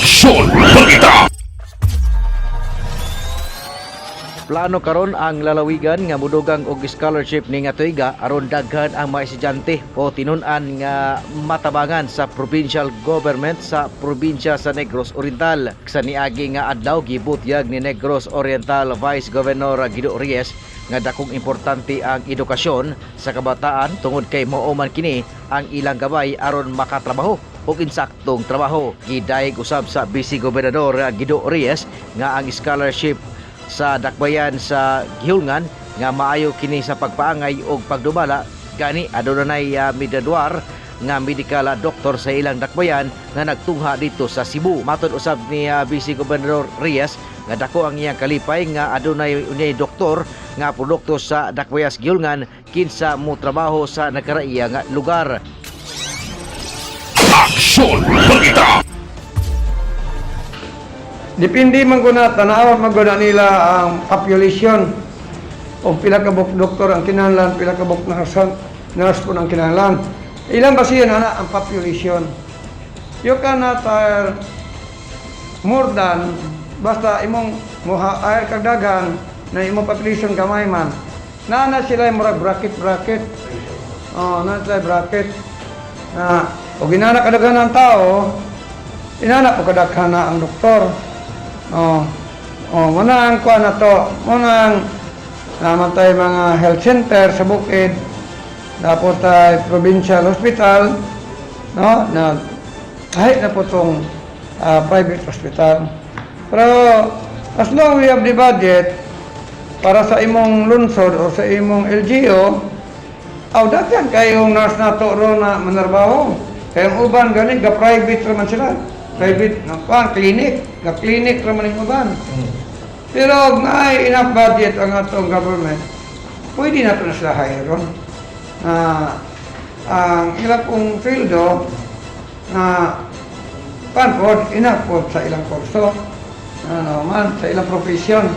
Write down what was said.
Aksyon Balita! Plano karon ang lalawigan nga mudugang og scholarship ni nga tuiga aron daghan ang mga estudyante o tinun-an nga matabangan sa provincial government sa probinsya sa Negros Oriental. Sa niagi nga adlaw, gibutyag ni Negros Oriental Vice Governor Guido Reyes nga dakong importante ang edukasyon sa kabataan tungod kay mao man kini ang ilang gabay aron makatrabaho og insaktong trabaho. Gidayeg usab sa Vice Gobernador Guido Reyes nga ang scholarship sa dakbayan sa gihulngan nga maayo kini sa pagpaangay og pagdumala, gani aduna nay midaduar nga medical doctor sa ilang dakbayan nga nagtungha dito sa Cebu. Matod usab ni Vice Gobernador Reyes nga dako ang iyang kalipay nga adunay unyay doktor nga produkto sa dakbayas gihulngan kinsa mo trabaho sa nagkaraiya nga lugar. Aksyon Balita! Depende man guna, tanawa man guna nila ang population o pila ka buok doktor ang kinahanglan, pila ka buok nurse po ang kinahanglan. Ilang ba siya na ang population? You cannot hire more than, basta imong muha hire kag daghan na imong population gamay man. Naa na sila murag bracket bracket. Oh, naa sila bracket. Na og inana kadaghan ang tao, inana po kadaghan na ang doktor. Oh. Oh, muna ang kuan na to. Muna ang naman tayo mga health center sa bukid. Tapos tayo provincial hospital, no? Na kahit na po tong private hospital. Pero as long we have the budget para sa imong lungsod o sa imong LGU, aw daghan kayong nurse na to ro na manarbaho. Kaya ang uban gani ga private ra man sila. Private na kuan clinic, ga clinic ra man ang uban. Pero og naay enough budget ang atong government, pwede na to na sila hire ron. Na ang ilang pong sweldo na pan pod enough pod sa ilang kurso, ano man sa ilang profession.